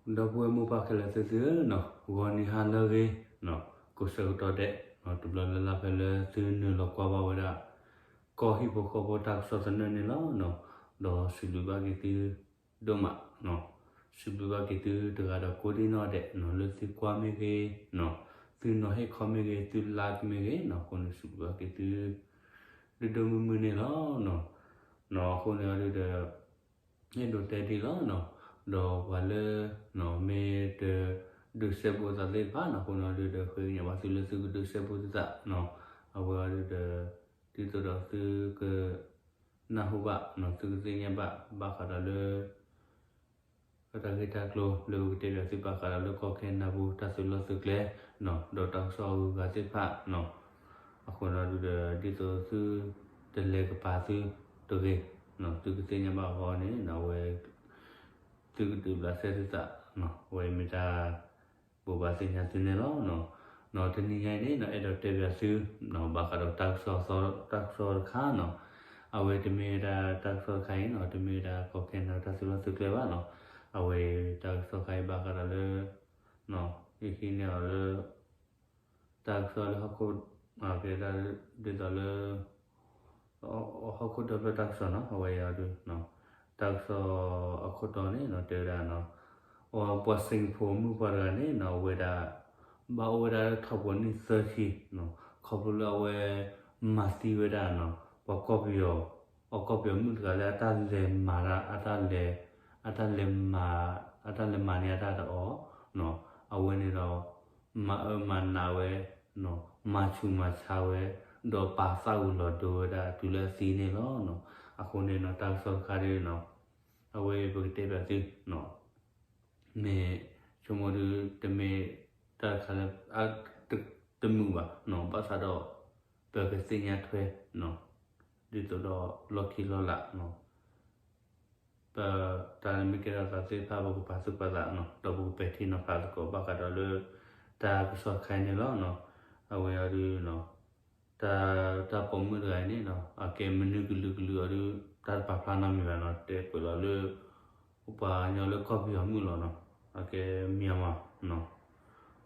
ဒီပုၢ်ဝဲၢ်မိၢ်ပၢ်ခဲလၢာ်သ့ၣ်သုဧၢ, ဂီၤနံၤဟါလၢအဂ့ၤ, ကိးဆၢကတီၢ်ဒဲး, တဘျီလၢ်လၢ်ဖဲလၢသုနုာ်လီၤကွၢ်ဘၣ်ဝဲဒၣ် ကီၢ်ဟံၣ်ဖိဃီဖိတၢ်ကစီၣ်သနၢၣ်န့ၣ်လီၤ. ဒီးစံးဘျုးဘၣ်က့ၤသုဒိၣ်မး, စံးဘျုးဘၣ်က့ၤသုတဂၤဒီးကိးဒံၣ်နီၣ်ဒဲး လၢသုကွၢ်မ့ၢ်ဂ့ၤ, သုနီၤဟ့ၣ်ခီမ့ၢ်ဂ့ၤ, သုlikeမ့ၢ်ဂ့ၤ, အဃိန့ၣ်စံးဘျုးဘၣ်က့ၤသု ဒိၣ်ဒိၣ်မုၢ်မုၢ်န့ၣ်လီၤ. အဃိန့ၣ်အီၤဒုဒီး အဲၣ်ဒိးတဲဒ်လီၤ, ဒီးပှၤလၢ မ့ၢ်တဒုးစဲဘူးသးသ့ၣ်တဖၣ်န့ၣ် အဃိန့ၣ်အီၤဒုဒီး ဃ့ကညးဘၣ်သုလၢသုကဒုးစဲဘူးသုသး, အဝဲအီၤဒုဒီး ဒ်သိးဒီးသုက နၢ်ဟူဘၣ်, သုကသ့ၣ်ညါဘၣ် ဘၣ်ဃးဒီးလၢ တၢ်ဂ့ၢ်တၢ်ကျိၤလၢပကတဲဘၣ်သုဘၣ်ဃးဒီးလၢကီၢ်ခဲနဒၢပူၤ တၢ်သုးလီၢ်သုးကျဲ, ဒီးတၢ်ကစီၣ်အဂုၤအဂၤသ့ၣ်တဖၣ်, အဃိန့ၣ်ဒုဒီး ဒ်သိးသုတလဲၤကပၤသုတဂ့ၤ, သုကသ့ၣ်ညါဘၣ်အဂီၢ်န့ၣ် အဝဲ သုကဒုးဘျးစဲသုသး, အဝဲမ့ၢ်တၢ် ဘိးဘၣ်သ့ၣ်ညါသုန့ၣ်လီၤ. တနံၤညါအံၤန့ၣ် အဲၣ်ဒိးတဲဘၣ်သု ဘၣ်ဃးဒီးတၢ်ကစီၣ်သီ တၢ်ကစီၣ်တခါန့ၣ်, အဝဲတမ့ၢ်ဝဲဒၣ်တၢ်ကစီၣ်တခါအံၤန့ၣ် တမ့ၢ်ဝဲဒၣ်ကီၢ်ခဲနဒၢတၢ်သုးလီၢ်သုးကျဲဘၣ်န့ၣ်, အဝဲတၢ်ကစီၣ်တခါအံၤဘၣ်ဃးဒီးလၢ ယဟံးန့ၢ်အီၤလၢ တၢ်ကစီၣ်လၢဟီၣ်ခိၣ် ကဲဒၣ်ဒ်သိးလၢ ဟီၣ်ခိၣ်ဒီဖျၢၣ်တၢ်ကစီၣ်န့ၣ် အဝဲအံၤဒု တၢ်ကစီၣ်အခိၣ်တီန့ၣ် တဲဝဲဒၣ် ပှၤ Singapore မုၣ်ပှၢ်တဂၤန့ၣ် အဝဲဒၣ် ဘၣ်အိၣ်ဝဲဒၣ်လၢထီၣ်ပှဲၤနံၣ်သၢဆံ, ခီဖျိလၢအဝဲ မၤသံဝဲဒၣ် ပှၤကီၢ်ပယီၤ ပှၤကီၢ်ပယီၤမုၣ်တဂၤလၢအတၢ်လဲၤမၤတၢ် အတၢ်လဲၤ အတၢ်လဲၤမၤ အတၢ်လဲၤမၤန့ၢ်အတၢ်ဒီးအီၤ, အဝဲန့ၣ်ဒီး မၤအၢမၤနးဝဲ, မၤဆူးမၤဆါဝဲ, ဒီးပာ်သးဝံၤလီၤဒိဝဲဒၣ်တုၤလၢအသံန့ၣ်လီၤ. အဃိန့ၣ် တၢ်ကစီၣ်တခါဒ်န့ၣ် အဝဲပကတဲဘၣ်သု မ့ၢ် ဆိကမိၣ်ဒု တမ့ၢ်တၢ်တခါလၢ တမုာ်ဘၣ်, ဘၣ်ဆၣ်ဒီး ပကသ့ၣ်ညါထွဲ ဒ်သိးဒီးလီၢ်ခံလီၢ်လး ပတၢ်လၢမ့ၢ်ကဲထီၣ်သးသ့ၣ်တဖၣ် ပကပာ်သူၣ်ပာ်သး ဒီးပကပဲာ်ထံနီၤဖးသကိးဘၣ်ဃးဒီးလၢ တၢ်ကစီၣ်တခါအံၤန့ၣ်လီၤ. အဝဲအီၤဒု တၢ် တၢ်ပိာ်မုၣ်တဂၤအံၤန့ၣ် အကဲမနုၤကလုာ်ကလုာ်အီၤဒု တၢ်တပာ်ဖျါနီတမံၤဘၣ်န့ၣ် တဲကွဲးလီၤလၢ ပှၤကညီလၢကီၢ်ပယီၤမုၣ်လီၤန့ၣ် အကဲ Myanmar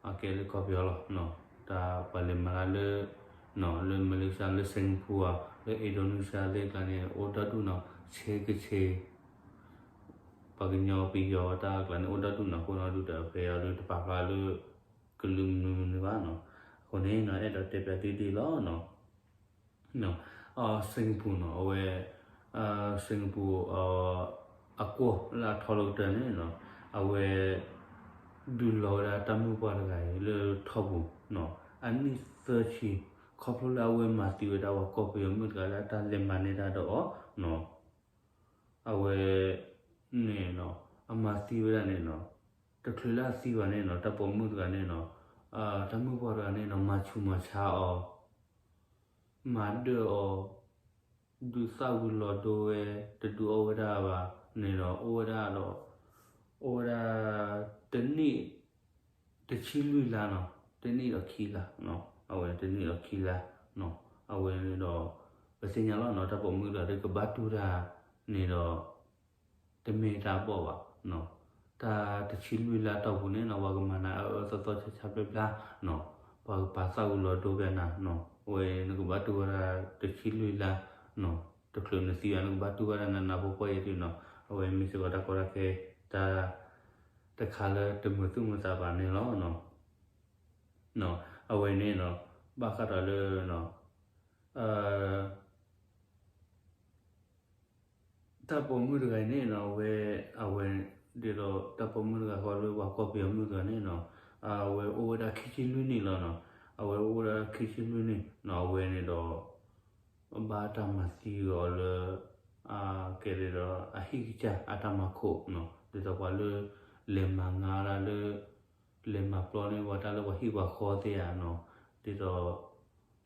အကဲလၢကီၢ်ပယီၤလီၤ. တၢ်ပှၤလဲၤမၤတၢ်လၢ လၢ Malaysia လၢ Singapore လၢ Indonesia သ့ၣ်တဖၣ်န့ၣ် အိၣ်ဒီဒူၣ်န့ၣ် ဆ့ကဆ့ ပှၤကညီပယီၤတၢ်အကျါန့ၣ် အိၣ်ဒီဒူၣ်န့ၣ် အဃိန့ၣ်ဒု တၢ်ဖဲအီၤဒု တပာ်ဖျါလၢ ကလုာ်မနုၤမနုၤဘၣ်န့ၣ်. အဃိန့ၣ် အဲၣ်ဒိးတဲပၠးသုဒ်အံၤလီၤ. Singapore န့ၣ် အဝဲ Singapore အကွီၢ်လၢအထီလီၤကတၢၢ်န့ၣ် အဝဲ ဒုးလီၤဝဲဒၣ်တၢ်မုၣ်ပှၢ်တဂၤအံၤလၢထီပူၤ အနံၣ်သၢဆံ ခီဖျိလၢအဝဲမၤသံဝဲဒၣ်ပှၤကီၢ်ပယီၤမုၣ်တဂၤလၢအတၢ်လဲၤမၤန့ၢ်တၢ်ဒီးအီၤ အဝဲ န့ၣ် အမၤသံဝဲဒၣ်န့ၣ် တချုးလၢအသံဘၣ်န့ၣ် တၢ်ပိာ်မုၣ်တဂၤန့ၣ် တၢ်မုၣ်ပှၢ်တဂၤန့ၣ် မၤဆူးမၤဆါအီၤ မၤဒၢၣ်အီၤ ဒုးသၣ်ဝံၤလီၤဒိဝဲ တဒုးအီၣ်ဝဲဒၣ်ဘၣ်န့ၣ်ဒီး အိၣ်ဝဲဒၣ်ဒီး အိၣ်ဝဲဒၣ် တနံၣ် တဆံလွံၢ်လါန့ၣ် တနံၣ်ဒီးခံလါ အဝဲတနံၣ်ဒီးခံလါ အဝဲန့ၣ်ဒီး ပသ့ၣ်ညါလီၤန့ၣ် တၢ်ပိာ်မုၣ်တဂၤဒီးကဘၣ်တူၢ်တၢ်န့ၣ်ဒီး တမ့ၢ်တၢ်ဘီၣ်ဘၣ် တၢ်တဆံလွံၢ်လါတီၢ်ပူၤန့ၣ် ပှၤကမၤနၤအၢအၢသီသီဆါဆါဘျါဘျါ ပှၤကပာ်သးဝံၤလီၤဒိဝဲနၤ အဝဲနကဘၣ်တူၢ်ဝဲဒၣ်တဆံလွံၢ်လါ တချုးနသံဘၣ် နကဘၣ်တူၢ်ဝဲဒၣ်နးနးဖှီၣ်ဖှီၣ်အံၤဒုးန့ၣ် အဝဲမ့ၢ်စ့ၢ်ကီးတၢ်ကီတၢ်ခဲ တၢ် တခါလၢတမုာ်သူၣ်မုာ်သးဘၣ်န့ၣ်လီၤ. အဝဲန့ၣ် ဘၣ်ဃးဒီးလၢ တၢ်ပိာ်မုၣ်တဂၤအံၤန့ၣ် အဝဲ အဝဲ ဒ်သိးတၢ်ပိာ်မုၣ်တဂၤဃီလၢပှၤကီၢ်ပယီၤမုၣ်တဂၤန့ၣ် အဝဲအိၣ်ဝဲဒၣ်ခံဆံလွံၢ်နံၣ်လီၤ. အဝဲအိၣ်ဝဲဒၣ်ခံဆံလွံၢ်နံၣ် အဝဲန့ၣ်ဒီး ဘၣ်တၢ်မၤသံအီၤလၢ ကဲဒ်သိး အဟံၣ်ကစၢ်အတၢ်မၤခိး ဒ်သိးပှၤလၢ လဲၤမၤငါတၢ်လၢ လဲၤမၤပျီန့ၢ်ဝဲတၢ်လၢပှၤဟံၣ်ပှၤဃီသ့ၣ်ဧါန့ၣ် ဒ်သိး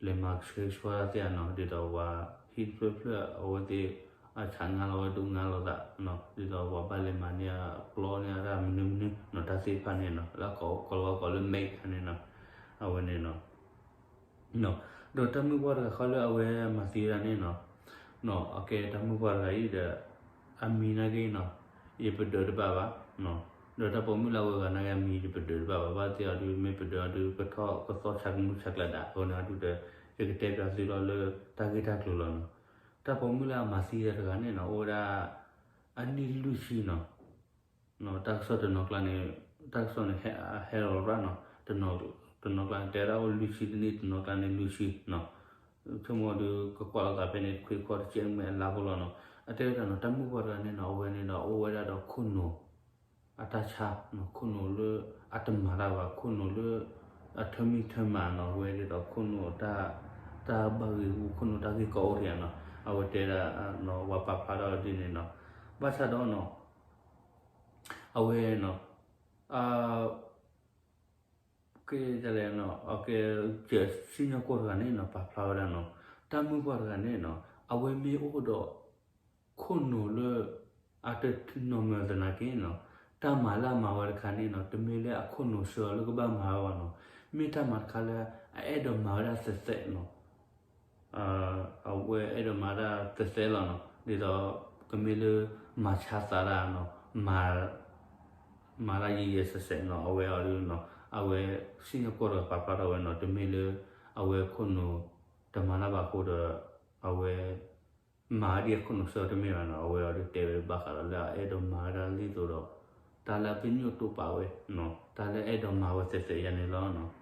လဲၤမၤဆှဲကဆှီတၢ်သ့ၣ်ဧါန့ၣ် ဒ်သိးပှၤဟံၣ်တဖျၢၣ်ဖျၢၣ်အဝဲသ့ၣ် အဆးငါလီၤဝဲဒိးငါလီၤသး ဒ်သိးပှၤဘၣ်လဲၤမၤန့ၢ်အပျီန့ၢ်အတၢ်မနုၤမနုၤန့ၣ် တၢ်သ့ၣ်တဖၣ်န့ၣ် လၢကီၢ်လီၤဝဲကီးလၢ maid ခါန့ၣ် အဝဲန့ၣ် ဒီးတၢ်မုၣ်ပှၢ်တဂၤဃီလၢအဝဲမၤသံဝဲဒၣ်န့ၣ် အကဲတၢ်မုၣ်ပှၢ်တဂၤအံၤဒီး အမံၤနာ်က့ ယပဒၢးတဘၣ်ဘၣ် ဒီးတၢ်ပိာ်မုၣ်လၢအဝဲဂၤနာ်က့အမံၤတပဒၢးတဘၣ်ဘၣ်, ဘၣ်သ့ၣ်အီၤဒုး မ့ၢ်ပဒၢးအီၤဒုး ကထီၣ်ကသီၣ်ဆါကမူၣ်ဆါကျးဒၣ်, အဃိန့ၣ်အဒုးဒီး ယကတဲပၠးသုလီၤလၢတၢ်ဂ့ၢ်တၢ်ကျိၤလီၤနီၤ. တၢ်ပိာ်မုၣ်လၢအမၤသံတဂၤန့ၣ်နီၤ အိၣ်ဝဲဒၣ် အနံၣ်လွံၢ်ဆံနီၤ. တၢ်ကစီၣ်တနီၤကျါန့ၣ်, တၢ်ကစီၣ်န့ၣ် ဟဲလီၤရၣ်နီၤ, တနီၤကျါန့ၣ်တဲဝဲဒၣ်အိၣ်လွံၢ်ဆံတနံၣ်, တနီၤကျါန့ၣ်လွံၢ်ဆံနီၤ. ဆိကမိၣ်ဒုးကကွၢ်လိာ်သးဖဲန့ၣ် တခွံတခီၣ်တကဲမ့ၢ်အလါဖိလီၤနီၤ. အတဲဝဲဒၣ်နီၤ တၢ်မုၣ်ပှၢ်တဂၤန့ၣ်နီၤ အဝဲန့ၣ်ဒီးအိၣ်ဝဲဒၣ်ဒီးခိၣ်နူာ် အတၢ်ဆါနီၤ, ခိၣ်နူာ်လၢအတမၤတၢ်ဘၣ်, ခိၣ်နူာ်လၢအထၢမံထၢမၤနီၤ, အဝဲဒ်သိးခိၣ်နူာ်တၢ်, တၢ်ဘၣ်ဂ့ၢ်ဂူာ် ခိၣ်နူာ်တၢ်ဂ့ၢ်ကီအိၣ်ဒံးဧါနီၤ. အဝဲတဲဒၣ်နီၤ ပှၤပာ်ဖျါထီၣ်ဒ်န့ၣ်နီၤ. ဘၣ်ဆၣ်ဒီးနီၤ အဝဲနီၤ ကဲလဲၣ်နီၤ ကဲ စံၣ်ညီၣ်ကွီၢ်တဂၤန့ၣ်နီၤ ပာ်ဖျါဝဲဒၣ်နီၤ, တၢ်မုၣ်ပှၢ်တဂၤန့ၣ်နီၤ အဝဲမ့ၢ်အိၣ်ဒီး ခိၣ်နူာ်လၢ အတနီၤမၢသနာ်က့နီၤ, တၢ်မၤလၢအမၤဝဲတခါန့ၣ်နီၤ တမ့ၢ်လၢအခိၣ်နူာ်ဆှၢအီၤလၢကဘၣ်မၤဝဲဘၣ်နီၤ, မ့ၢ်တၢ်မၤတခါလၢ အအဲၣ်ဒိးမၤဝဲဒၣ်သဲးသဲးနီၤ. အဝဲအဲၣ်ဒိးမၤဒၣ်သဲးသဲးလီၤနီၤ, ဒ်သိး ကမ့ၢ်လၢ မၤဆါသးဒၣ်နီၤ, မၤ မၤတၢ်ယံာ်ယံာ်ဆဲးဆဲးနီၤ, အဝဲအီၤဒုးနီၤ အဝဲ စံၣ်ညီၣ်ကွီၢ်တဂၤပာ်ဖျါထီၣ်ဝဲနီၤ, တမ့ၢ်လၢ အဝဲခိၣ်နူာ် တမၤတၢ်ဘၣ်အဃိဒီး အဝဲ မၤဒ်အခိၣ်နူာ်ဆှၢတမ့ၢ်ဘၣ်နီၤ, အဝဲအီၤဒုးတဲဝဲဘၣ်ဃးဒီးလၢအအဲၣ်ဒိးမၤဝဲဒၣ်လံသိးဒီး တၢ်လၢအပညိၣ်တိာ်ပာ်ဝဲနီၤ, တၢ်လၢအဲၣ်ဒိးမၤဝဲသဲးသဲးယါန့ၣ်လီၤနီၤ.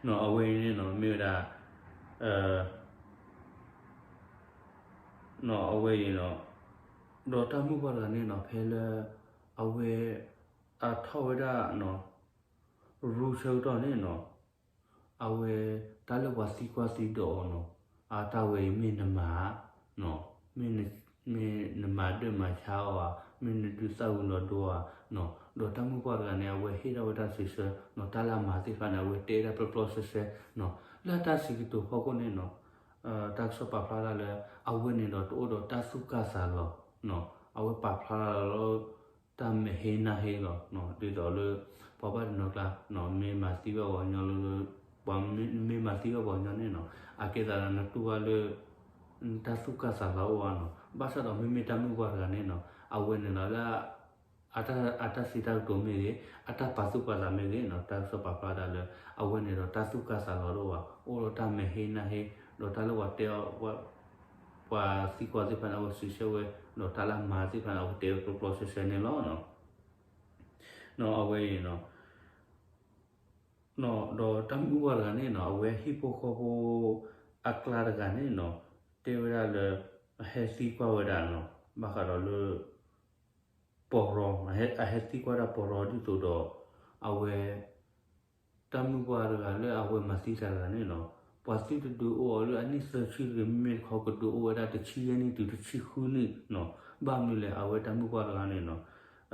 နီၤ အဝဲအံၤန့ၣ်နီၤ မ့ၢ်ဝဲဒၣ် နီၤ အဝဲအံၤနီၤ ဒီးတၢ်မုၣ်ပှၢ်တဂၤန့ၣ်နီၤ ဖဲလၢ အဝဲ အထီၣ်ဝဲဒၣ်နီၤ ရူဆၢကတီၢ်န့ၣ်နီၤ အဝဲ တၢ်လၢပှၤသံကွၢ်သံဒိးအီၤနီၤ, အတၢ်ဝဲအံၤမ့ၢ်နမၤဧါ, မ့ၢ်နမၤဒၢၣ်မၤဆါအီၤဧါ, မ့ၢ်နဒုးသၣ်ဝံၤလီၤဒိဧါနီၤ, ဒီးတၢ်မုၣ်ပှၢ်တဂၤန့ၣ် အဝဲဟ့ၣ်ထီၣ်ဝဲတၢ်စံးဆၢနီၤ, တၢ်လၢအမၤသ့ၣ်တဖၣ်န့ၣ် အဝဲတဲဒၣ်ပျီပျီဆှဲဆှဲနီၤ, လၢတၢ်စံးကတိၤဖီခိၣ်န့ၣ်နီၤ တၢ်ကစီၣ်ပာ်ဖျါဒၣ်လၢ အဝဲန့ၣ်ဒီးတအိၣ်ဒီးတၢ်သူၣ်ကၢ်သးလီၤနီၤ, အဝဲပာ်ဖျါဒၣ်လၢ တၢ်မဲာ်ဟ့နၢ်ဟ့လီၤနီၤ, ဒ်သိးလၢ ပှၤဘၣ်တနီၤကျါနီၤ မ့ၢ်မၤသံဘၣ်ပှၤကညီလၢ ပှၤမ့ၢ်မၤသံဘၣ်ပှၤကညီန့ၣ်နီၤ အကဲသးဒီးနတူၢ်ဘၣ်လၢ တၢ်သူၣ်ကၢ်သးလီၤအိၣ်ဧါနီၤ, ဘၣ်ဆၣ်ဒီးမ့မ့ၢ်တၢ်မုၣ်ပှၢ်တဂၤန့ၣ်နီၤ အဝဲန့ၣ်ဒီးလၢ အတၢ်စံးတၢ်ကတိၤမ့ၢ်ဂ့ၤ, အတၢ်ပာ်သူၣ်ပာ်သးမ့ၢ်ဂ့ၤနီၤ, တၢ်ကစီၣ်ပာ်ဖျါဒၣ်လၢ အဝဲန့ၣ်ဒီးတၢ်သူၣ်ကၢ်သးလီၤတအိၣ်ဘၣ်, အိၣ်ဒီးတၢ်မဲာ်ဟ့နၢ်ဟ့, ဒီးတၢ်လၢပှၤတဲအီၤ ပှၤသံကွၢ်သ့ၣ်တဖၣ်န့ၣ် အဝဲစံးဆၢဝဲ, ဒီးတၢ်လၢအမၤသ့ၣ်တဖၣ်န့ၣ် အဝဲတဲဝဲပျီပျီဆှဲဆှဲန့ၣ်လီၤနီၤ. နီၤ အဝဲအံၤနီၤ ဒီးတၢ်မုၣ်ပှၢ်တဂၤန့ၣ်နီၤ အဝဲဟံၣ်ဖိဃီဖိ အကျါတဂၤန့ၣ်နီၤ တဲဝဲဒၣ်လၢ အဟဲသံကွၢ်ဝဲဒၣ်နီၤ ဘၣ်ဃးဒီးလၢ ပီၢ်ရီ, အဟဲသံကွၢ်ဒၣ်ပီၢ်ရီဒ်သိးဒီး အဝဲ တၢ်မုၣ်ပှၢ်တဂၤလၢအဝဲမၤသံတၢ်တဂၤန့ၣ်နီၤ ပှၤသုတဒုးအိၣ်အီၤလၢအနံၣ်သၢဆံတဂ့ၤ, မ့မ့ၢ်တခီကဒုးအိၣ်ဝဲဒၣ်တဆံယဲၢ်နံၣ်တုၤတဆံဃုနံၣ်နီၤ, ဘၣ်မနုၤလဲၣ် အဝဲတၢ်မုၣ်ပှၢ်တဂၤန့ၣ်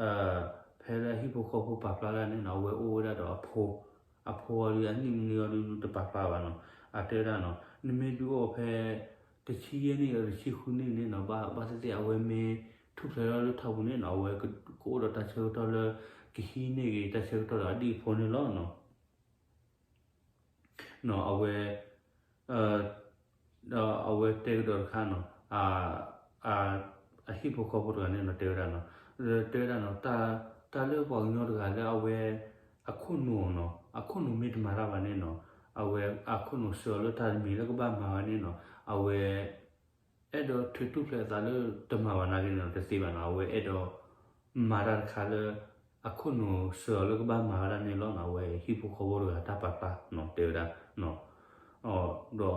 နီၤ ဖဲလၢဟံၣ်ဖိဃီဖိပာ်ဖျါဒၣ်န့ၣ်နီၤ အဝဲအိၣ်ဝဲဒၣ်ဒီးအဖိ, အဖိအီၤဒုးအနံၣ်မနုၤအီၤဒုးတပာ်ဖျါဘၣ်နီၤ, အတဲဝဲဒၣ်နီၤ နမ့ၢ်ဒုးအိၣ်ဖဲ တဆံယဲၢ်နံၣ်ဒီးတဆံဃုနံၣ်န့ၣ်နီၤ ဘၣ်သ့ၣ်သ့ၣ် အဝဲမ့ၢ်ထူၣ်ဖျဲးထီၣ်လၢထီၣ်ပူၤန့ၣ်နီၤ အဝဲကအိၣ်ဒီးတၢ်ဆၢကတီၢ်လၢ ကဟံးန့ၢ်က့ၤတၢ်ဆၢကတီၢ်ဒီးအဒံၣ်အဖိန့ၣ်လီၤနီၤ. နီၤ အဝဲ ဒီးအဝဲတဲကဒီးတခါနီၤ အဟံၣ်ဖိဃီဖိတဂၤန့ၣ်နီၤ တဲဝဲဒၣ်နီၤ, တဲဝဲဒၣ်နီၤ တၢ်လၢပှၤကညီတဂၤလၢအဝဲ အခိၣ်နူာ်နီၤ အခိၣ်နူာ်မ့ၢ်တမၤတၢ်ဘၣ်န့ၣ်နီၤ အဝဲအခိၣ်နူာ်ဆှၢအီၤလၢတၢ်တမံၤလၢကဘၣ်မၤဝဲန့ၣ်နီၤ အဝဲ အဲၣ်ဒိးထုးထူၣ်ဖျဲးအသးလၢတမၤဘၣ်နာ်က့န့ၣ်နီၤ တသ့ဘၣ်နီၤ အဝဲအဲၣ်ဒိး မၤတၢ်တခါလၢ အခိၣ်နူာ်ဆှၢအီၤလၢကဘၣ်မၤဝဲဒၣ်န့ၣ်လီၤနီၤ အဝဲဟံၣ်ဖိဃီဖိတဂၤတၢ်ပာ်ဖျါနီၤ တဲဝဲဒၣ် ဒီး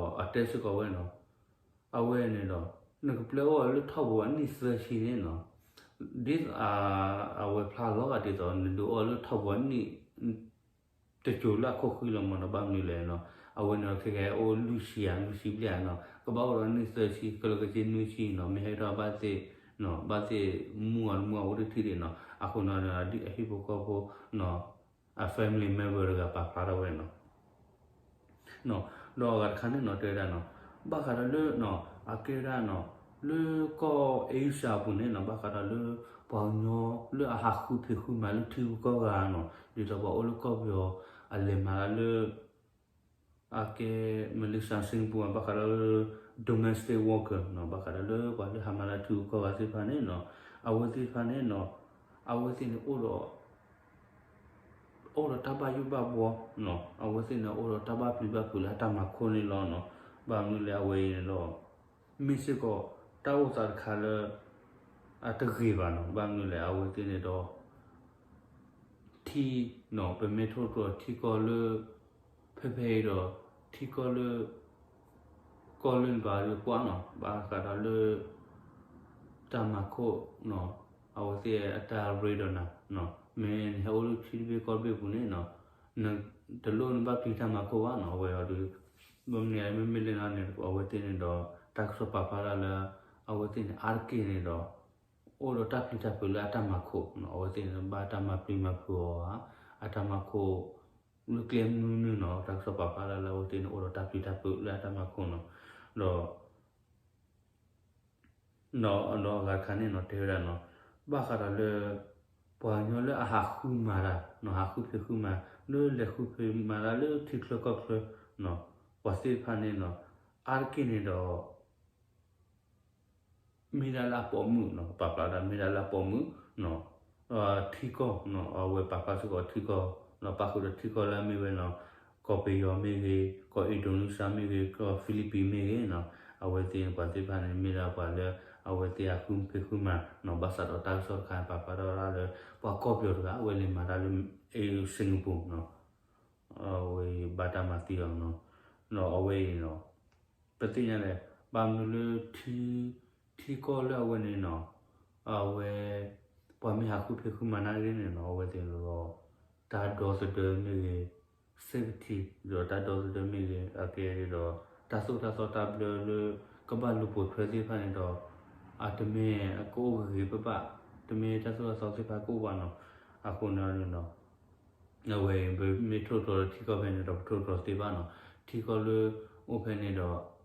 အတဲစ့ၢ်ကီးဝဲနီၤ အဝဲန့ၣ်ဒီး နကပျဲအိၣ်အီၤလၢထီၣ်ပူၤအနံၣ်သၢဆံန့ၣ်နီၤ ဒ် အဝဲဖျါလီၤဂာ်ဒ်သိး နဒုးအိၣ်လၢထီၣ်ပူၤအနံၣ် တစိၤလၢအခိၣ်ဃံလီၤမးနီၤ ဘၣ်မနုၤလဲၣ်နီၤ အဝဲန့ၣ်ခဲကဲအိၣ်လွံၢ်ဆံဧါ လွံၢ်ဆံဘျဲၣ်ဧါနီၤ ကဘၣ်အိၣ်ဒီးနံၣ်သၢဆံ ကလၢကဆ့နွံဆံနီၤ မ့ၢ်ဟဲထီၣ်ဘၣ်သ့ၣ် ဘၣ်သ့ၣ်မူအီၤတမူအီၤအိၣ်တထံၣ်ဒံးနီၤ အဃိနီၤ အဟံၣ်ဖိဃီဖိနီၤ အ family member တဂၤပာ်ဖျါထီၣ်ဝဲနီၤ ဒီးအဂၤတခါန့ၣ်နီၤ တဲဝဲဒၣ်နီၤ ဘၣ်ဃးဒီးလၢ အကဲဝဲဒၣ်နီၤ လၢကီၢ် Asia အပူၤန့ၣ်နီၤ ဘၣ်ဃးဒီးလၢ ပှၤကညီလၢအဟးဃုဖံးဃုမၤလၢထံဂုၤကီၢ်ဂၤနီၤ ဒ်သိးပှၤအိၣ်လၢကီၢ်ပယီၤ အလဲၤမၤတၢ်လၢ အကဲ Malaysia Singapore ဘၣ်ဃးဒီးလၢ domestic worker နီၤ ဘၣ်ဃးဒီးလၢပှၤလၢဟးမၤတၢ်ထံဂုၤကီၢ်ဂၤသ့ၣ်တဖၣ်န့ၣ်နီၤ အဝဲသ့ၣ်တဖၣ်န့ၣ်နီၤ အဝဲသ့ၣ်န့ၣ်အိၣ်ဒီး အိၣ်ဒီးတၢ်ဘၣ်ယိၣ်ဘၣ်ဘှီနီၤ, အဝဲသ့ၣ်န့ၣ် အိၣ်ဒီးတၢ်ဘၣ်ပျံၤဘၣ်ဖုးလၢအတၢ်မၤခိၣ်န့ၣ်လီၤနီၤ. ဘၣ်မနုၤလဲၣ် အဝဲအံၤန့ၣ်ဒီး မ့ၢ်စ့ၢ်ကီး တၢ်အိၣ်သးတခါလၢ အတဂ့ၤဘၣ်နီၤ. ဘၣ်မနုၤလဲၣ် အဝဲသ့ၣ်န့ၣ်ဒီး ထံနီၤ ပမ့ၢ်ထိၣ်သတြီၤထံကီၢ်လၢ ဖဲဖဲအံၤဒီး ထံကီၢ်လၢ ကီၢ်လၢနဘၣ်ဒုးကွၢ်နီၤ ဘၣ်ဃးဒီးလၢ တၢ်မၤခိၣ်နီၤ အဝဲသ့ၣ်အတၢ်ရ့ဒီးနၤနီၤ. မ့ၢ်နဟဲအိၣ်လၢထံတဘ့ၣ်ကီၢ်တဘ့ၣ်ပူၤန့ၣ်နီၤ နတလိၣ်နဘၣ်ပျံၤတၢ်မၤခိၣ်ဘၣ်နီၤ အဝဲအံၤဒီး ဘၣ်မနုၤလဲၣ် မ့မ့ၢ်လၢနၤန့ၣ် အဝဲသ့ၣ်န့ၣ်ဒီး တၢ်ကစီၣ်ပာ်ဖျါတၢ်လၢ အဝဲသ့ၣ်န့ၣ် အါတက့ၢ်န့ၣ်ဒီး အိၣ်ဒီးတၢ်ပျံၤတၢ်ဖုးလၢအတၢ်မၤခိၣ်နီၤ. အဝဲသ့ၣ်န့ၣ် ဘၣ်တၢ်မၤပျံၤမၤဖုးအီၤဧါ အတၢ်မၤခိၣ် လၢကျဲမနုၤမနုၤနီၤ တၢ်ကစီၣ်ပာ်ဖျါတၢ်လၢအဝဲသ့ၣ်န့ၣ် အိၣ်ဒီးတၢ်ပျံၤတၢ်ဖုးလၢအတၢ်မၤခိၣ်နီၤ. ဒီး ဒီးအဂၤတခါန့ၣ်နီၤ တဲဝဲဒၣ်နီၤ ဘၣ်ဃးဒီးလၢ ပှၤကညီလၢအဟးဃုမၤတၢ်နီၤ ဟးဃုဖံးဃုမၤ လၢလဲၤဃုဖံးမၤတၢ်လၢထံချၢကီၢ်ချၢနီၤ ပှၤသ့ၣ်တဖၣ်န့ၣ်နီၤ အါတက့ၢ်န့ၣ်ဒီး မ့ၢ်ဒၣ်လၢအပိာ်မုၣ်နီၤ ပာ်ဖျါဒၣ်မ့ၢ်ဒၣ်လၢအပိာ်မုၣ်နီၤ ထံကီၢ်နီၤ အဝဲပာ်ဖျါစ့ၢ်ကီးထံကီၢ်နီၤ ပၣ်ဃုာ်ဒီးထံကီၢ်လၢအမ့ၢ်ဝဲနီၤ ကီၢ်ပယီၤမ့ၢ်ဂ့ၤ ကီၢ်အံၤဒိနူစါမ့ၢ်ဂ့ၤ ကီၢ်ဖံလံးပံးမ့ၢ်ဂ့ၤနီၤ အဝဲသ့ၣ်ပှၤသ့ၣ်တဖၣ်န့ၣ် မ့ၢ်ဒၣ်ပှၤလၢ အဝဲသ့ၣ်ဟးဃုဖံးဃုမၤနီၤ ဘၣ်ဆၣ်ဒီးတၢ်ကစီၣ်တခါန့ၣ် ပာ်ဖျါထီၣ်ဝဲဒၣ်လၢ ပှၤကီၢ်ပယီၤတဂၤ အဝဲလဲၤမၤတၢ်လၢ Singapore နီၤ အဝဲဘၣ်တၢ်မၤသံအီၤနီၤ ဒီးအဝဲအံၤနီၤ ပသ့ၣ်ညါလဲၣ် ဘၣ်မနုၤလၢ ထံကီၢ်လၢအဝဲန့ၣ်နီၤ အဝဲ ပှၤမ့ၢ်ဟးဃုဖံးဃုမၤနၢ်ရံၣ်န့ၣ်နီၤ အဝဲသ့ၣ်န့ၣ်ဒီး တၢ်ဒီသဒၢမ့ၢ်ဂ့ၤ safety ဒီးတၢ်ဒီသဒၢမ့ၢ်ဂ့ၤ အကဲဒီး တၢ်သိၣ်တၢ်သီတၢ်ဘျၢလၢ ကဘၣ်လူၤပိာ်ထွဲသ့ၣ်တဖၣ်န့ၣ်ဒီး အတမ့ၢ်ကအိၣ်ဂ့ၤဂ့ၤဘၣ်ဘၣ် တမ့ၢ်တၢ်သိၣ်တၢ်သီသ့ၣ်တဖၣ်ကအိၣ်ဘၣ်နီၤ အဃိန့ၣ်နီၤ အဝဲ ပမ့ၢ်ထိၣ်သတြီၤထံကီၢ်ဖဲန့ၣ်ဒီး ပထိၣ်သတြီၤသ့ဘၣ်နီၤ ထံကီၢ်လၢအိၣ်ဖဲန့ၣ်ဒီး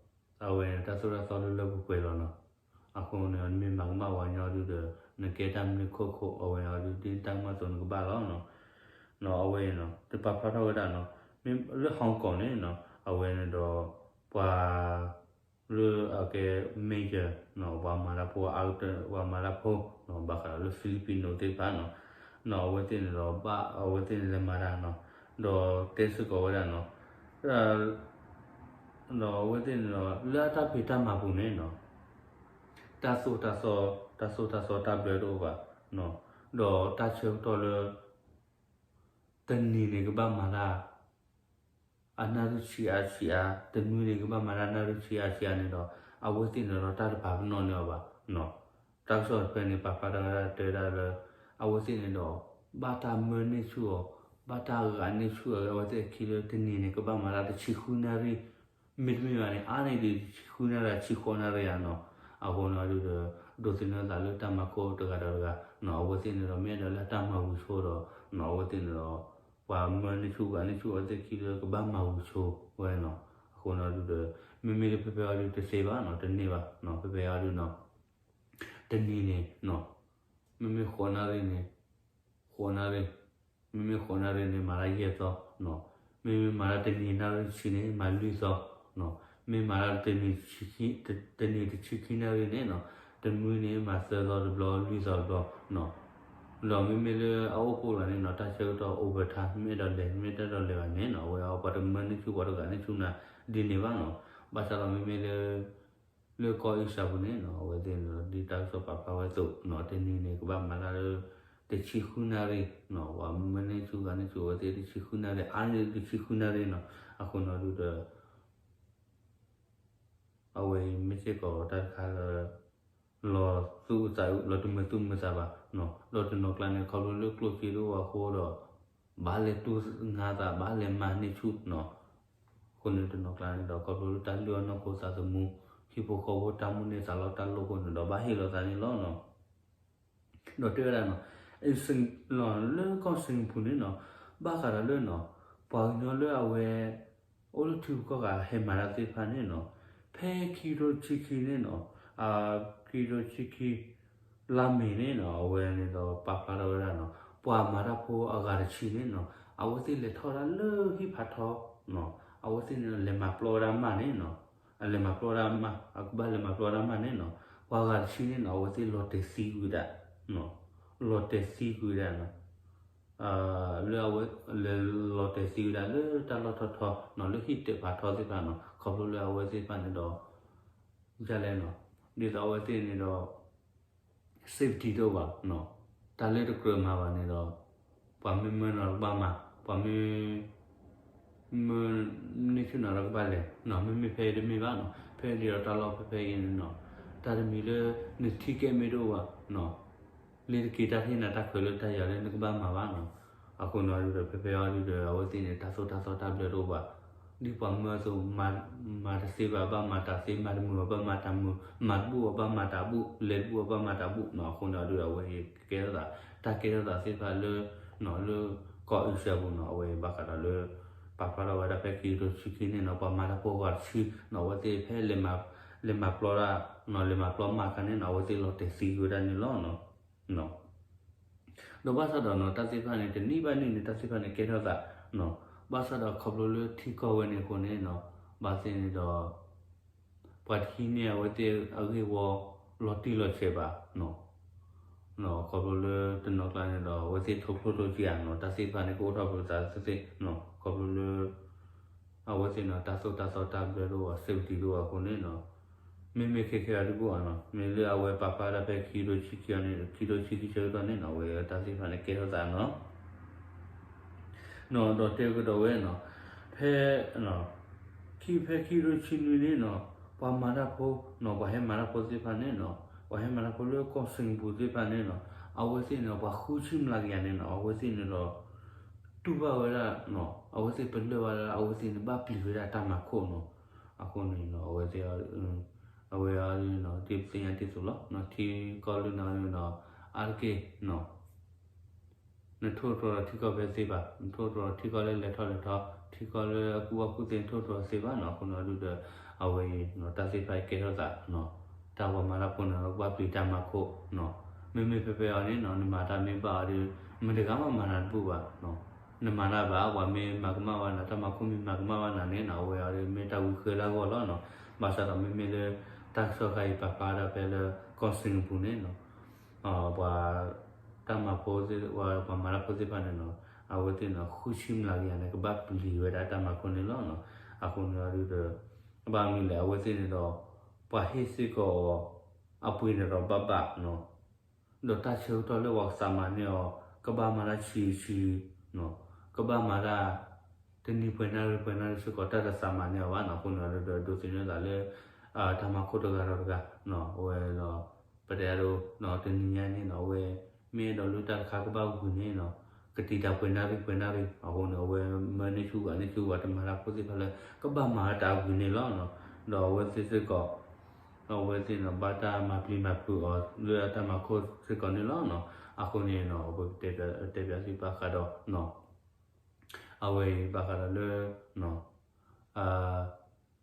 အဝဲန့ၣ် တၢ်သိၣ်တၢ်သီလၢလၢပှဲၤပှဲၤလီၤနီၤ အဃိန့ၣ် နမ့ၢ်မၤကမၣ်ပှၤကညီဒုဒီး နကဲတၢ်မနုၤခိၣ်ခိၣ် အဝဲအံၤဒုး ဒ်နတၢ်ကမၣ်အသိးနကဘၣ်လီၤနီၤ နီၤ အဝဲအံၤနီၤ တပာ်ဖျါထီၣ်ဝဲဒၣ်နီၤ မ့ၢ်လၢ Hong Kong န့ၣ်နီၤ အဝဲန့ၣ်ဒီး ပှၤ လၢအကဲ major နီၤ ပှၤမၤတၢ်ဖိအါကတၢၢ် ပှၤမၤတၢ်ဖိနီၤ ဘၣ်ဃးဒီးလၢဖံလံးပံးနိသ့ၣ်တဖၣ်နီၤ နီၤ အဝဲသ့ၣ်န့ၣ်ဒီး ဘၣ်အဝဲသ့ၣ်န့ၣ်လဲၤမၤတၢ်နီၤ ဒီးတဲစ့ၢ်ကီးဝဲဒၣ်နီၤ ဒီးအဝဲသ့ၣ်န့ၣ်ဒီး လၢအတၢ်ဖံးတၢ်မၤပူၤန့ၣ်နီၤ တၢ်သိၣ်တၢ်သီ တၢ်သိၣ်တၢ်သီတၢ်ဘျၢတအိၣ်ဘၣ်နီၤ ဒီးတၢ်ဆၢကတီၢ်လၢ တနံၤန့ၣ်ကဘၣ်မၤတၢ် အနၣ်ရံၣ်ဆံးအါဆံးအါ တနွံန့ၣ်ကဘၣ်မၤတၢ်နၣ်ရံၣ်ဆံးအါဆံးအါန့ၣ်ဒီး အဝဲသ့ၣ်န့ၣ်ဒီးတၢ်တပာ်ပနီၣ်န့ၢ်အီၤဘၣ်နီၤ တၢ်ကစီၣ်တဖျၢၣ်န့ၣ် ပာ်ဖျါထီၣ်ဝဲဒၣ်တဲဝဲဒၣ်လၢ အဝဲသ့ၣ်န့ၣ်ဒီး ဘၣ်တၢ်မၢန့ၢ်ဆူၣ်အီၤ ဘၣ်တၢ်ဂာ်န့ၢ်ဆူၣ်အီၤ အဝဲသ့ၣ်အခံလၢတနံၤန့ၣ် ကဘၣ်မၤတၢ်တဆံဃုနၣ်ရံၣ် မ့တမ့ၢ်ဘၣ်န့ၣ် အါန့ၢ်ဒံးတဆံဃုနၣ်ရံၣ် တဆံဃိးနၣ်ရံၣ်ဧါနီၤ အဃိန့ၣ်ဒုဒီး ဒိးသန့ၤသးလၢတၢ်မၤခိၣ်တဂၤဒီးတဂၤနီၤ အဝဲသ့ၣ်န့ၣ်ဒီး မ့ၢ်အဲၣ်ဒိးလၢတၢ်မၤဝံၤဆိဒီးနီၤ အဝဲသ့ၣ်န့ၣ်ဒီး ပှၤမၢန့ၢ်ဆူၣ်ဂာ်န့ၢ်ဆူၣ် အဝဲသ့ၣ်ခံလၢကဘၣ်မၤဝံၤဆိဝဲနီၤ အဃိန့ၣ်ဒုဒီး မ့မ့ၢ်လၢဖဲဖဲအံၤဒုတသ့ဘၣ်နီၤ တန့ၢ်ဘၣ်နီၤ ဖဲဖဲအံၤဒုနီၤ တနံၤန့ၣ်နီၤ မ့မ့ၢ်ဃိးနၣ်ရံၣ်န့ၣ် ဃိးနၣ်ရံၣ် မ့မ့ၢ်ဃိးနၣ်ရံၣ်န့ၣ် မၤတၢ်ယဲၢ်သီနီၤ မ့မ့ၢ်မၤတၢ်တနံၤနၣ်ရံၣ်တဆံန့ၣ် မၤလွံၢ်သီနီၤ မ့ၢ်မၤတၢ်တနံၤ တနံၤတဆံခံနၣ်ရံၣ်န့ၣ်နီၤ တနွံန့ၣ် မၤသၢသီတဘျီ လွံၢ်သီတဘျီနီၤ ဒီးမ့မ့ၢ်လၢအအိၣ်ဖှိၣ်လီၤန့ၣ်နီၤ တၢ်ဆၢကတီၢ် overtime မ့ၢ်အဲၣ်ဒိးလဲၤ မ့ၢ်တအဲၣ်ဒိးလဲၤဘၣ်န့ၣ်နီၤ အဝဲအပှၤတမၢန့ၢ်ဆူၣ် ပှၤတဂာ်န့ၢ်ဆူၣ်နၤဒ်န့ၣ်ဘၣ်နီၤ ဘၣ်ဆၣ်ဒီးမ့မ့ၢ်လၢ လၢကီၢ်အံၣ်စရ့လးပူၤန့ၣ်နီၤ အဝဲသ့ၣ်န့ၣ်ဒီး ဒ်တၢ်ကစီၣ်ပာ်ဖျါဝဲအသိးနီၤ တနံၤန့ၣ် ကဘၣ်မၤတၢ်လၢ တဆံဃုနၣ်ရံၣ်နီၤ ပှၤမၢန့ၢ်ဆူၣ်ဂာ်န့ၢ်ဆူၣ် အဝဲသ့ၣ်တဆံဃုနၣ်ရံၣ် အါန့ၢ်တဆံဃုနၣ်ရံၣ်နီၤ အဃိန့ၣ်ဒုဒီး အဝဲအံၤမ့ၢ်စ့ၢ်ကီးတၢ်တခါလၢ လီၤသူၣ်အုးသးအုး လီၤတမုာ်သူၣ်မုာ်သးဘၣ်နီၤ လီၤတနီၤကျါန့ၣ် ခီဖျိလၢကျိၣ်စ့တအိၣ်အဃိဒီး ဘၣ်လဲၤတူၢ်ငါသး ဘၣ်လဲၤမၤန့ၢ်ဆူၣ်နီၤ အဃိန့ၣ်တနီၤကျါန့ၣ်ဒီး ခီဖျိလၢတၢ်လုၢ်အီၣ်နီၢ်ခိသးသမူ ဟံၣ်ဖိဃီဖိတၢ်မိၣ်န့ၢ်သးလီတၢ်လိၣ်အဃိန့ၣ်ဒီး ဘၣ်ဟ့ၣ်လီၤသးန့ၣ်လီၤနီၤ ဒီးတဲဝဲဒၣ်နီၤ လၢကီၢ် Singapore န့ၣ်နီၤ ဘၣ်ဃးဒီးလၢနီၤ ပှၤကညီလၢအဝဲ အိၣ်လၢထံဂုၤကီၢ်ဂၤဟဲမၤတၢ်သ့ၣ်တဖၣ်န့ၣ်နီၤ ဖဲခံကထိတဆံခံန့ၣ်နီၤ ခံကထိတဆံခံ လါမ့ၤန့ၣ်နီၤ အဝဲန့ၣ်ဒီးပာ်ဖျါထီၣ်ဝဲဒၣ်နီၤ ပှၤမၤတၢ်ဖိအဂၤတဆံန့ၣ်နီၤ အဝဲသ့ၣ်လဲၤထီၣ်ဝဲဒၣ်လၢဟံၣ်ဖးထီနီၤ အဝဲသ့ၣ်န့ၣ်လဲၤမၤပျီဝဲဒၣ်မးန့ၣ်နီၤ အလဲၤမၤပျီဝဲဒၣ်မး အကဘၣ်လဲၤမၤပျီဝဲဒၣ်မးန့ၣ်နီၤ ပှၤဂၤတဆံန့ၣ်နီၤ အဝဲသ့ၣ်လီၤတဲာ်သံကွံာ်ဒၣ်နီၤ လီၤတဲာ်သံကွံာ်ဝဲဒၣ်နီၤ, လၢအဝဲ လဲၤလီၤတဲာ်သံဝဲဒၣ်လၢတၢ်လီၢ်ထီထီနီၤ, လၢဟံၣ်တဲာ်ဖးထီသ့ၣ်တဖၣ်နီၤ, ခီဖျိလၢအဝဲသ့ၣ်တဖၣ်န့ၣ်ဒီး ဒ်လဲၣ်နီၤ, ဒ်သိးအဝဲသ့ၣ်န့ၣ်ဒီး safety တအိၣ်ဘၣ်နီၤ, တၢ်လၢတကြၢးမၤဘၣ်န့ၣ်ဒီး ပှၤမ့ၢ်မၢနီၤကဘၣ်မၤ, ပှၤမ့ၢ် မ့ၢ်န့ၢ်ဆူၣ်နီၤဒီးကဘၣ်လဲၤနီၤ, မ့မ့ၢ်ဖဲအံၤတမ့ၢ်ဘၣ်နီၤ, ဖဲဒ်ဒီးတၢ်လီၢ်ဖဲဖဲအံၤန့ၣ်နီၤ, တၢ်တမံၤလၢနထံကဲမ့ၢ်တအိၣ်ဘၣ်နီၤ, လ့ၤတက့ၤတၢ်ဟ့ၣ်နၤတၢ်ခွဲးလၢတၢ်ယၤလၢနကဘၣ်မၤဘၣ်နီၤ, အဃိန့ၣ်ဒီး ဖဲဖဲအံၤဒီး အဝဲသ့ၣ်န့ၣ် တၢ်သိၣ်တၢ်သီတၢ်ဘျၢတအိၣ်ဘၣ်, ဒ်ပှၤမၢအသိး မၤတသ့ဘၣ် ဘၣ်မၤတၢ်သ့, မၤတမုာ်အီၤ ဘၣ်မၤတၢ်မုာ်, မၤတဘူၣ်အီၤ ဘၣ်မၤတၢ်ဘူၣ်, လဲၤတဘူၣ်အီၤ ဘၣ်မၤတၢ်ဘူၣ်နီၤ, အဃိန့ၣ်ဒီး အဝဲကဲထီၣ်သး တၢ်ကဲထီၣ်သးသ့ၣ်တဖၣ်လၢ လၢကီၢ်အ့ရှၢၣ်ပူၤနီၤ, အဝဲဘၣ်ဃးဒီးလၢ ပာ်ဖျါထီၣ်ဝဲဒၣ်ဖဲခံကထိတဆံခံန့ၣ်နီၤ, ပှၤမၤတၢ်ဖိဂၤတဆံနီၤ, အဝဲသ့ၣ်ဖဲ လဲၤမၤပျီတၢ်နီၤ, လဲၤမၤပျီမၤခါန့ၣ်နီၤ, အဝဲသ့ၣ်လီၤတဲာ်သံကွံာ်ဝဲဒၣ်န့ၣ်လီၤနီၤ. ဒီးဘၣ်ဆၣ်ဒီးနီၤ တၢ်သ့ၣ်တဖၣ်န့ၣ် တနံၣ်ဘၣ်နံၣ်န့ၣ် တၢ်သ့ၣ်တဖၣ်န့ၣ်ကဲထီၣ်သးနီၤ, ဘၣ်ဆၣ်ဒီးခီဖျိလၢထံကီၢ်ဝဲန့ၣ်အဃိန့ၣ်နီၤ, ဘၣ်သ့ၣ်န့ၣ်ဒီး ပှၤတဟံးန့ၢ်အဝဲသ့ၣ်အဂ့ၢ်ဝီလီၤတံၢ်လီၤဆဲးဘၣ်နီၤ, ခီဖျိလၢတနီၤကျါန့ၣ်ဒီး အဝဲသ့ၣ်ထိၣ်ဖျိးထိၣ်ကံယၤနီၤ, တၢ်သ့ၣ်တဖၣ်န့ၣ် ကအိၣ်ထီၣ်ပသးသ့ၣ်သ့ၣ်နီၤ, ခီဖျိလၢ အဝဲသ့ၣ်နီၤ တၢ်သိၣ်တၢ်သီတၢ်ဘျၢတအိၣ်ဘၣ် safety တအိၣ်ဘၣ်အဃိန့ၣ်နီၤ, မ့မ့ၢ်ခဲခဲအံၤတဘူၣ်ဘၣ်နီၤ, မ့ၢ်လၢအဝဲပာ်ဖျါဒၣ်ဖဲခံကထိဆံခံန့ၣ် ခံကထိဆံခံဆၢကတီၢ်န့ၣ်နီၤ, အဝဲတၢ်သ့ၣ်တဖၣ်န့ၣ်ကဲထီၣ်သးနီၤ နီၤ ဒီးတဲကဒီးဝဲနီၤ, ဖဲ ခံဖဲခံကထိဆံနွံန့ၣ်နီၤ, ပှၤမၤတၢ်ဖိနီၤ, ပှၤဟဲမၤတၢ်ဖိသ့ၣ်တဖၣ်န့ၣ်နီၤ, ပှၤဟဲမၤတၢ်ဖိလၢကီၢ်စ့ၣ်ကပူၤသ့ၣ်တဖၣ်န့ၣ်နီၤ, အဝဲသ့ၣ်န့ၣ် ပှၤဃုဆံမျးကယၤန့ၣ်နီၤ, အဝဲသ့ၣ်န့ၣ်ဒီး တူၢ်ဘၣ်ဝဲဒၣ်နီၤ, အဝဲသ့ၣ်ပလၢၢ်ဘၣ်ဒၣ် အဝဲသ့ၣ်န့ၣ် ဘၣ်ပျံၤဝဲဒၣ်တၢ်မၤခိၣ်နီၤ, အဃိန့ၣ်နီၤ အဝဲသ့ၣ် အဝဲအံၤနီၤ ဒ်ပသ့ၣ်ညါဒ်သိးလီၤ, ထံကီၢ်လၢနီၤနီၤ အါတက့ၢ်နီၤ နထိၣ်တြီၤထံကီၢ်ဖဲသ့ဘၣ်, နထိၣ်တြီၤထံကီၢ်လၢလဲၤထီၣ်လဲၤထီ, ထံကီၢ်လၢအကူၣ်ဘၣ်ကူၣ်သ့ နထိၣ်တြီၤသ့ဘၣ်နီၤ, အဃိန့ၣ်ဒုဒီး အဝဲအံၤနီၤ တၢ်သ့ၣ်တဖၣ်ကဲထီၣ်သးနီၤ, တၢ်ပှၤမၤတၢ်ဖိန့ၣ် ကဘၣ်ပျံၤတၢ်မၤခိၣ်နီၤ, မ့မ့ၢ်ဖဲဖဲအံၤန့ၣ်နီၤ နမၤတၢ်မ့ၢ်ဘၣ်အီၤဒီး မတၤတဂၤမးမၤနၤတဘူၣ်ဘၣ်နီၤ, နမၤတၢ်ဘၣ် ပှၤမ့ၢ်မၤကမၣ်ဘၣ်နၤ တၢ်မၤခိၣ်မ့ၢ်မၤကမၣ်ဘၣ်နၤန့ၣ်နီၤ အဝဲအံၤဒီး မ့ၢ်တၢ်ဝံဃၢလၢအဂီၢ်လီၤနီၤ, ဘၣ်ဆၣ်ဒီးမ့မ့ၢ်လၢ တၢ်ကစီၣ်ခါအံၤပာ်ဖျါဒၣ်ဖဲလၢ ကီၢ်စ့ၣ်ကပူၤန့ၣ်နီၤ ပှၤ တၢ်မၤဖိသ့ၣ် ပှၤမၤတၢ်ဖိသ့ၣ်တဖၣ်န့ၣ်နီၤ အဝဲသ့ၣ်န့ၣ် ဃုဆံမျးကယၤန့ၣ် ကဘၣ်ပျံၤဝဲဒၣ်တၢ်မၤခိၣ်န့ၣ်လီၤနီၤ, အဃိန့ၣ်ဒုဒီး ဘၣ်မနုၤလဲၣ် အဝဲသ့ၣ်န့ၣ်ဒီး ပှၤဟ့ၣ်စ့ၢ်ကီးအီၤ အပှ့ၤန့ၣ်ဒီးဘၣ်ဘၣ်နီၤ ဒီးတၢ်ဆၢကတီၢ်လၢပှၤကသးမၤန့ၢ်အီၤ ကဘၣ်မၤတၢ်ဆံးဆံးနီၤ, ကဘၣ်မၤတၢ် တနံၤပှဲၤနၣ်ရံၣ်ပှဲၤနၣ်ရံၣ်စ့ၢ်ကီး တၢ်တသးမၤန့ၢ်အီၤဘၣ်နီၤ, အဃိန့ၣ်ဒုဒီး ဒိးသန့ၤသးလၢ တၢ်မၤခိၣ်တဂၤဒီးတဂၤနီၤ, အဝဲဒီး ပတဲဒိနီၤ တနံၤညါန့ၣ်နီၤ အဝဲ မ့ၢ်အဲၣ်ဒိးလၢတၢ်တခါကဘၣ်ဝံၤန့ၣ်နီၤ ကတံာ်တာ်ပှဲၤနၣ်ရံၣ်ပှဲၤနၣ်ရံၣ် အဃိန့ၣ် အဝဲမၢန့ၢ်ဆူၣ်ဘၣ်န့ၢ်ဆူၣ်ဘၣ် တမၤတၢ်ဖိသ့ၣ်တဖၣ်လၢ ကဘၣ်မၤတၢ်အဂ့ၢ်န့ၣ်လီၤနီၤ, ဒီးအဝဲသ့ၣ်စ့ၢ်ကီး အဝဲသ့ၣ်န့ၣ် ဘၣ်တၢ်မၤပျံၤမၤဖုးအီၤလၢအတၢ်မၤခိၣ်စ့ၢ်ကီးန့ၣ်လီၤနီၤ, အဃိန့ၣ်နီၤ ပကတဲပၠးသုဘၣ်ဃးဒီးနီၤ အဝဲအံၤဘၣ်ဃးဒီးလၢ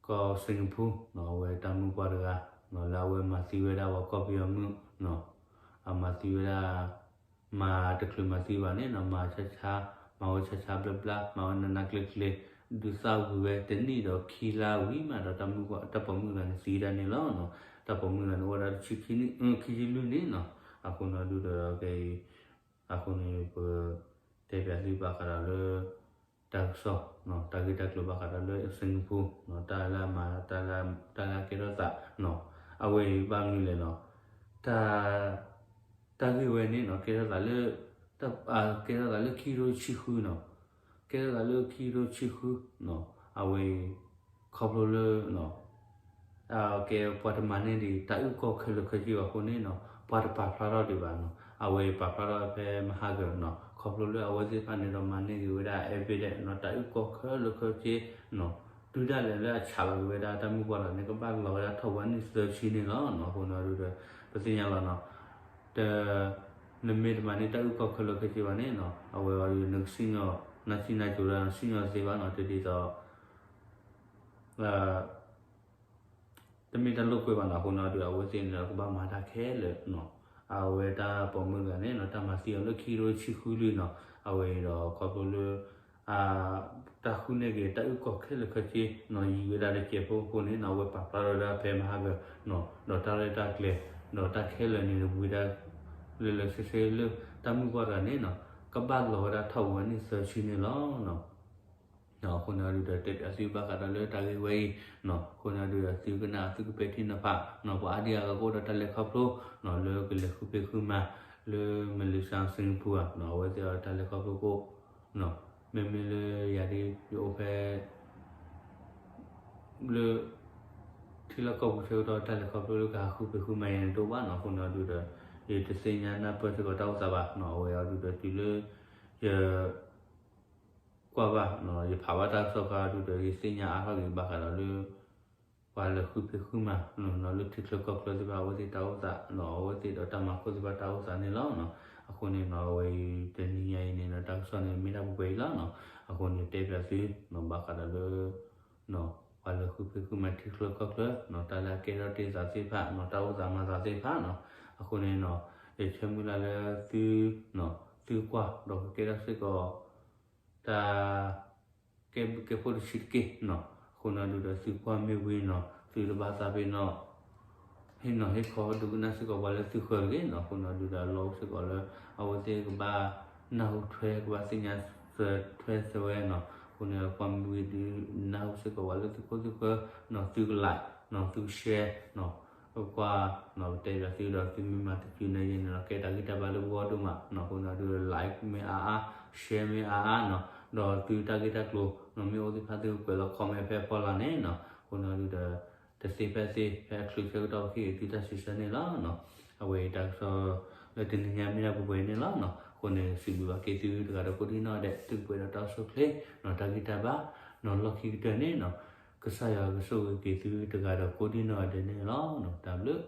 ကီၢ်စ့ၣ်ကပူၤနီၤ အဝဲတၢ်မုၣ်ပှၢ်တဂၤနီၤ လၢအဝဲမၤသံဝဲဒၣ်ပှၤကီၢ်ပယီၤမုၣ်နီၤ, အမၤသံဝဲဒၣ် မၤတချုးမၤသံဘၣ်န့ၣ်နီၤ မၤဆါဆါ မၤဝဲဆါဆါဘျါဘျါ မၤဝဲနးနးကျ့ကျ့ ဒုးသၣ်ဝံၤဝဲတနံၣ်ဒီးခံလါဝံၤမးဒီး တၢ်မုၣ်ပှၢ် တၢ်ပိာ်မုၣ်တဂၤန့ၣ်သံဒၣ်န့ၣ်လီၤနီၤ, တၢ်ပိာ်မုၣ်တဂၤန့ၣ်အိၣ်ဝဲဒၣ်တဆံခံနံၣ် ခံဆံလွံၢ်နံၣ်နီၤ, အဃိန့ၣ်ဒုဒီးကဲအံၤ အဃိန့ၣ် ပတဲပၠးသုဘၣ်ဃးဒီးလၢ တၢ်ကစီၣ်နီၤ တၢ်ဂ့ၢ်တၢ်ကျိၤဘၣ်ဃးဒီးလၢ Singapore နီၤ တၢ်လၢအမၤ တၢ်လၢအကဲထီၣ်သးနီၤ အဝဲအံၤဘၣ်မနုၤလဲၣ်နီၤ တၢ် တၢ်ဂ့ၢ်ဝဲန့ၣ်နီၤ ကဲထီၣ်သးလၢ ကဲထီၣ်သးလၢခံကထိဆံဃုနီၤ ကဲထီၣ်သးလၢခံကထိဆံဃုနီၤ အဝဲအံၤ ခီဖျိလၢ ကဲပှၤတမၤန့ၢ်ဒံး တၢ်အုၣ်ကီၤခဲလၢာ်ခဲဆ့ဘၣ်အဃိန့ၣ်နီၤ ပှၤတပာ်ဖျါထီၣ်ဒံးဘၣ်နီၤ အဝဲပာ်ဖျါထီၣ်ဖဲမဟါကၢၤနီၤ ခီဖျိလၢအဝဲသ့ၣ်တဖၣ်န့ၣ်ဒီးမၤန့ၢ်က့ၤဝဲဒၣ် evidence နီၤ တၢ်အုၣ်ကီၤခဲလၢာ်ခဲဆ့နီၤ တုၤဒၣ်လဲာ်လၢအဆးလီၤက့ၤဝဲဒၣ်တၢ်မုၣ်ပှၢ်တဂၤန့ၣ် ကဘၣ်လီၤဝဲဒၣ်ထီၣ်ပှဲၤနံၣ်သၢဆံန့ၣ်လီၤနီၤ အဃိန့ၣ်ဒီး ပသ့ၣ်ညါလီၤနီၤ တ နမ့ၢ်တမၤန့ၢ်တၢ်အုၣ်ကီၤခဲလၢာ်ခဲဆ့ဘၣ်န့ၣ်နီၤ အဝဲအံၤနကစံၣ်ညီၣ် နစံၣ်ညီၣ်ကၠိဒၣ် နစံၣ်ညီၣ်သ့ဘၣ်နီၤ တဒ်သိး တမ့ၢ်တၢ်လိာ်ကွဲဘၣ်နီၤ အဃိန့ၣ်ဒီး အဝဲသ့ၣ်န့ၣ်ဒီးကဘၣ်မၤတၢ်ခဲလၢာ်နီၤ အဝဲတၢ်ပိာ်မုၣ်တဂၤန့ၣ်နီၤ တၢ်မၤသံအီၤလၢခံကထိဆံဃုလံနီၤ အဝဲအံၤဒီးခီဖျိလၢ တၢ်ဃုန့ၢ်က့ၤတၢ်အုၣ်ကီၤခဲလၢာ်ခဲဆ့နီၤ ယံာ်ဝဲဒၣ်တစဲးဖိအဃိန့ၣ်နီၤ အဝဲပာ်ဖျါထီၣ်ဝဲဒၣ်ဖဲမဟါကၢၤနီၤ ဒီးတၢ်ရဲၣ်တၢ်ကျဲၤ ဒီးတၢ်ခဲလၢာ်န့ၣ် ဝံၤဒၣ် လၢာ်လၢာ်ဆ့ဆ့လၢတၢ်မုၢ်ပှၢ်တဂၤန့ၣ်နီၤ ကဘၣ်လီၤဝဲဒၣ်ထီၣ်ဝဲန့ၣ်သၢဆံန့ၣ်လီၤ. အဃိန့ၣ်ဒုးဒီးတဲပၠးသုဘၣ်ဃးဒီးလၢတၢ်ဂ့ၢ်ဝဲအံၤနီၤ အဃိန့ၣ်ဒုးဒီးသုကနၣ်သုကပဲာ်ထံနီၤဖးနီၤ ပှၤအါဒံအါဂၤကအိၣ်ဒီးတၢ်လဲၤခီဖျိနီၤ လၢကလဲၤဃုဖံးဃုမၤ လၢ Malaysia Singapore နီၤ အဝဲသ့ၣ်အတၢ်လဲၤခီဖျိကအိၣ် မ့မ့ၢ်လၢယၤဒ်ယအိၣ်ဖဲ လၢ ထံလီၢ်ကီၢ်ပူၤဆၢကတီၢ် တၢ်လဲၤခီဖျိလၢကဟးဃုဖံးဃုမၤယၤန့ၣ်တအိၣ်ဘၣ်နီၤ အဃိန့ၣ်ဒုးဒီး ယတသ့ၣ်ညါနၢ်ပၢၢ်စ့ၢ်ကီးတၢ်အိၣ်သးဘၣ်နီၤ အဝဲအံၤဒုးဒီးတုၤလၢ ယ ကွၢ်ဘၣ်နီၤ ယဖးဘၣ်တၢ်ကစီၣ်ခါဒုးဒီး ယသ့ၣ်ညါအါထီၣ်က့ၤဘၣ်ဃးဒီးလၢ ပှၤလဲၤဃုဖံးဃုမၤနီၤ လၢထံချၢကီၢ်ချၢသ့ၣ်တဖၣ်အဝဲသ့ၣ်တၢ်အိၣ်သးနီၤ အဝဲသ့ၣ်ဒီးတၢ်မၤခိၣ်သ့ၣ်တဖၣ်တၢ်အိၣ်သးန့ၣ်လီၤ. အဃိန့ၣ်နီၤ အဝဲအံၤတနံၤညါအံၤန့ၣ်နီၤ တၢ်ကစီၣ်န့ၣ်မ့ၢ်တၢ်ပှဲၤပှဲၤအံၤလီၤနီၤ အဃိန့ၣ်တဲပၠးသုနီၤ ဘၣ်ဃးဒီးလၢ ပှၤလဲၤဃုဖံးဃုမၤထံချၢကီၢ်ချၢနီၤ တၢ်လၢအကဲထီၣ်တ့ၢ်သးသ့ၣ်တဖၣ်နီၤ တၢ်အိၣ်သးမၤသးသ့ၣ်တဖၣ်နီၤ အဃိန့ၣ်နီၤ ယဆၢမုၢ်လၢ်လၢသု သုကွၢ်ဒီးကကဲထီၣ်စ့ၢ်ကီး တၢ် ကဲဘျုးကဲဖှိၣ်တဆံးတက့ၢ်နီၤ အဃိန့ၣ်ဒုးဒီးသုကွၢ်မ့ၢ်ဝံၤနီၤ သုတဘၣ်သးပ့ၤနီၣ် ဟ့ၣ်နီၤဟ့ၣ်ခီဒိကနၣ်စ့ၢ်ကီးပှၤလၢသုဃၢၤတဂ့ၤနီၤ အဃိန့ၣ်ဒုးဒီးလီၢ်အိၣ်စ့ၢ်ကီးလၢ အဝဲသ့ၣ်ကဘၣ်နၢ်ဟူထွဲ ကဘၣ်သ့ၣ်ညါထွဲသွဲဝဲနီၤ အဃိန့ၣ်ကွၢ်မ့ၢ်ဝံၤဒုးနၢ်ဟူစ့ၢ်ကီးပှၤလၢသုခိၣ်သုဃၢၤနီၤ သုကlikeနီၤ သုကshareနီၤ ပကွၢ်နီၤ ပတဲပၠးသုဒီးသုမ့ၢ်မၤသးကၠူနၤယဲန့ၣ်လီၤ ကဲတၢ်ဂံၢ်တၢ်ဘါလၢပဂီၢ်ဒိၣ်မးနီၤ အဃိန့ၣ်ဒုးlikeမ့ၢ်အါအါ shareမ့ၢ်အါအါနီၤ ဒီးသုတၢ်ဂ့ၢ်တၢ်ကျိၤနီၤ မ့ၢ်အိၣ်သ့ၣ်တဖၣ်သုကကွဲးလီၤ comment ဖဲအဖီလာ်န့ၣ်နီၤ အဃိန့ၣ်ဒုးဒီး တသ့ဖဲသ့ ဖဲအချုးဆၢကတီၢ်ပဟ့ၣ်သုတၢ်စံးဆၢန့ၣ်လီၤနီၤ အဝဲအံၤတၢ်ကစီၣ်လၢတနံၤညါမ့ၢ်ဒၣ်ပှဲၤပှဲၤအံၤန့ၣ်လီၤနီၤ အဃိန့ၣ်စံးဘျုးဘၣ်က့ၤသုတဂၤဒီးကိးဒံနီၢ်ဒဲး သုကပှဲၤဒီးတၢ်အိၣ်ဆူၣ်အိၣ်ချ့နီၤ တၢ်ဂံၢ်တၢ်ဘါနီၤ လီၢ်ခံကတၢၢ်န့ၣ်နီၤ ကစၢ်ယွၤကဆိၣ်ဂ့ၤက့ၤသုတဂၤဒီးကိးဒံနီၢ်ဒဲးန့ၣ်လီၤနီၤ တၢ်ဘျုး